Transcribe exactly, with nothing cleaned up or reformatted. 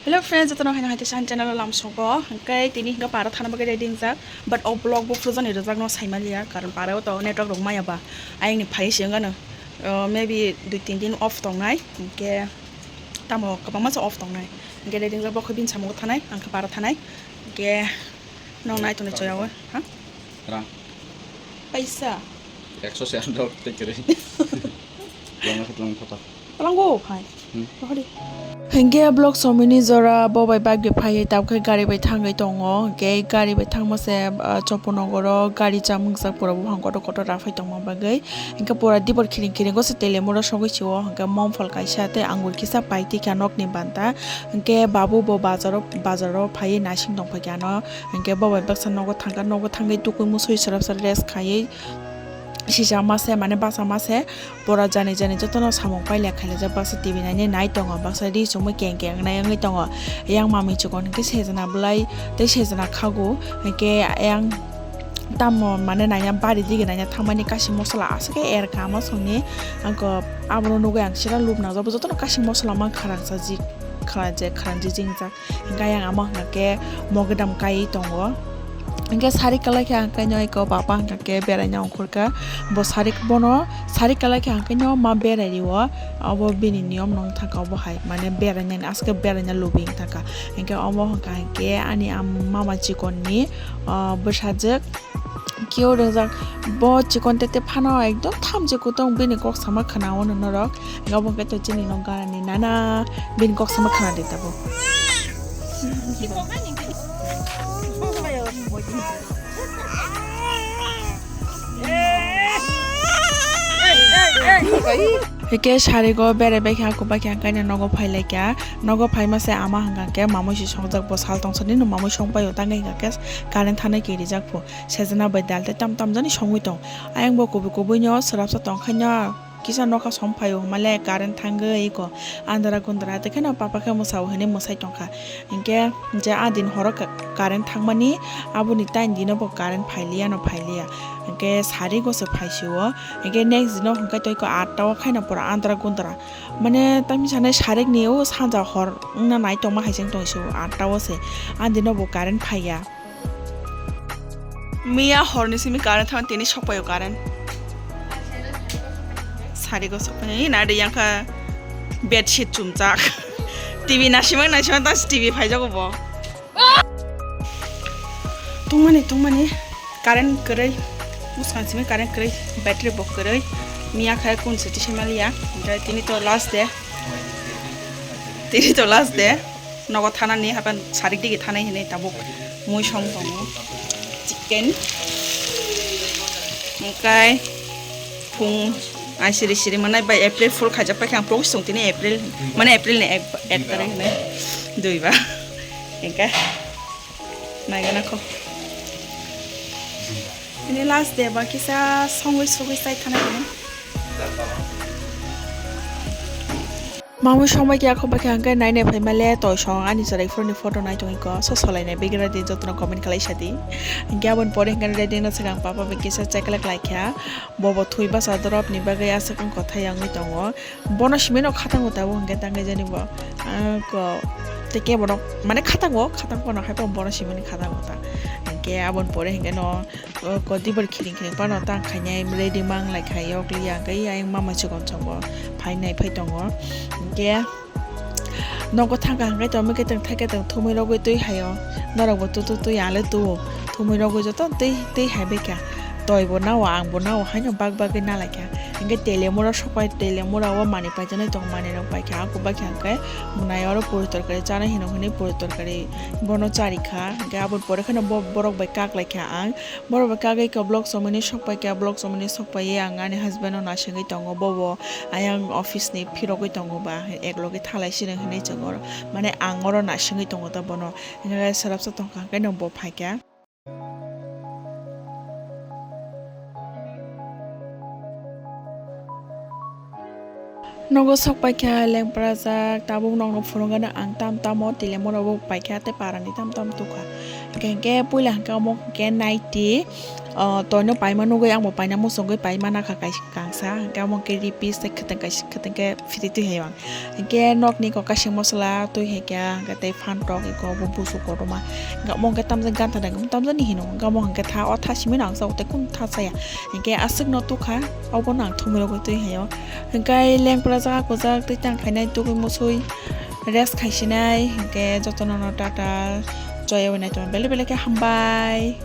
Hello friends, jotono haino haite san channel o lamsogo. Hwnkhe tini hwnkhe para thana bagwi ready wngjak, but o vlog bo phuru jani rwjakno saimaliya, karon para o to network rok maya ba. Ayangni phai se wngano, uh, maybe dui tin din off tongnai, hwnkhe tamo kwbangma se off tongnai. Hwnkhe ready wngjak, bo khe bini samungo thanai, ang khe para thanai. Hwnkhe nong nai tongni choya o, ha? Rang. Paisa. Ekso se ang dok te kere. Yang aku tulang kota. Talango phai. Hmm. Rohori. Hingke blog somini jora bo bai bike bai phai tabkhe gari bai thangwi tongo. Hingke gari bai thangma se, ah, Choponnogoro gari chamung jak pura buphang kotor kotor raphai tongma bagwi. Hingke pura dibor khiring khiring go se telemoro sogwi sio. Hingke momphol kaisa tei angur kisa pai tikha nokni banta. Hingke babu bo bazaro, bazaro phaiwi naising tongphai khe ano. Hingke bo bai baksa nogo thangkha, nogo thangwi tukui musui srap srap rest khaiwi sijak ma se, mane basa ma se, pura jani jani jotono samung pailai khailajak, baksa T V nainai nai tongo, baksa ri chumui keng keng nai wngwi tongo. Yang mamui chikon hingke sejana bwlai tei sejana khago, hingke yang tamo mane naina bari dige naina thangmani kashi mosola aswk khe er kha ama songni, ang khe abono nugui ang sira lubnajak, bo jotono kashi mosola mankha rangchajik, khwlai je khwlai je jingjak. Hingke ayang amo hwnka khe mogedam kai tongo. Hingke sari kalai khe hingke nw eko papa hingka khe beraina ongkhorkha. Bo sari bono sari kalai khe hingke nw ma berai rio. Abo bini niyom nw thangkha obo hai, mane beraina ni aswk beraina lubi thangkha. Hingke omo hingka hingke ani am mama chikon ni, ah, bwsajwk. Kio ringjak bo chikon tete phano ekdom thamchi kutong bini kok sama khwna-o norok. Abo hwnkhe to chini nok ganani nana bini kok sama khwna de tabuk. Hwnkhe sarigo berai baikha, aku baikha, hwnkhe nogo phailaikha. Nogo phaima se ama hwnkha khe mamui si songjak, bo sal tongsa nini mamui songpaio, tangwi hwnkha khe current thanai kirijak phu. Sejana bai dal tei tam tam jani songwi tong. Ayang bo kubui kubui no swrapsa tong khaino kisa nokha som phaio hwnmale current thangwi iko andra gundra tei kheno papa khe mwsao hinwi mwsai tongkha. Hinkhe je a din horo ka-, current thangmani aboni tain dino bo current phailiya no phailiya. Hinkhe sari go se phaisio. Hinkhe next dino hinkhe tei ko atta o khaino pura andra gundra. Mane tamni sanai sarik ni o sanja hor wngna nai tongma hai se wng tong sio atta o se. A dino bo current phaiya. Miya horni simi current thang tini sokpaio current. Sari go sokpai nai de yang kha bedsheet chumjak. T V nasimang nasimang tas T V phaijago bo. Tungmani tungmani current kwrwi. Muskang simi current kwrwi, battery bo kwrwi. Miya kha kun se tisi maliya. Tini to last day. Tini to last day. Nogo thanani hapan sarik digi thanai hinui tabuk mui song tongo. Chicken. Hingkai phung ai siri siri manai bai April fool khaijak paikha ang pogis tong tini April mane April ni ek, ek tarik hinui dui ba. Hingkai naigana kho. Ini last day ba kisa songwi sugwi sai thanai hinui. Mamui songbai khe akhok bai khe hwnkhe nainai phaima le toisong ani chwrai phuruni photo nai tongwi kho so solainai bigra di jotono comment khlai sadi. Hinkhe aboni pore hinkhe ready no swkang papa bai kisa cheklek lai kha bobo thwi basa dorop ni bagwi aswk wng kotha yangwi tongo bono simi no khatango tabuk hinkhe tangwi jani bo ko tei kebo no mane khatango khatang bono hai bono simi ni khatango ta hinkhe aboni pore hinkhe no. O ko dibor khiring khiring phano tang khainai ready mang lai khai yok li ya khe ayang mama chikon chongo phai nai phai tongo. Hinkhe nogo thang kha hwnkhe tongma khe tong thai khe tong thumui rogwi twi hai o norok bo tu tu twi ale tu o thumui rogwi joto twi twi hai bai kha toi bo nao ang bo nao haino bak bagwi na lai kha. Hinkhe telemura sokpai telemura o manwi paijaknai tong manwi rok pai kha aku bai kha hwnkhe mwnai oro puri torkari chanai hino hwnwi puri torkari bono chari kha. Hinkhe aboni pore kheno bo borok bai kak lai kha ang. Borok bai kagwi kha vlog somani sokpai kha, vlog somani sokpai ang ani husband no nasingwi tongo, bobo ayang office ni phirogwi tongo ba, ek loge thalai sini hinwi chwng oro, mane ang oro nasingwi tongo ta bono, hwnwi swrapsa tongkha hwnkhe no bo phaikha. Nogo sok paikha lengprajak, tabuk nokno phunukgano ang tam tamo tile morok bo paikha tei parani tam tam tukha. Hingke hingke puila hingke omo hingke naiti, O, toino paima nugwi, angbo paina muchungwi paima nakha kaisa kangsa. Hwnkhe amo khe ri piece tei khwtwng kaisa, khwtwng khe phiri twi hai ang. Hwnkhe nokni kokasing mosola twi hai khe, hwnkhe tei phan tok eko bo busu kotorma. Hwnkhe amo hwnkhe tamjani ganta dai, tamjani hino. Hwnkhe amo hwnkhe tha, o tha simi no ang sao tei kunu tha saya. Hwnkhe aswkno tukha, obono ang thumwi rogwi twi hai o. Hwnkhe lengpra jaga kujak tei tang khainai tugwi musui rest khaisinai. Hwnkhe jotono no tata, joya wnai tongma belai belai khe hambai.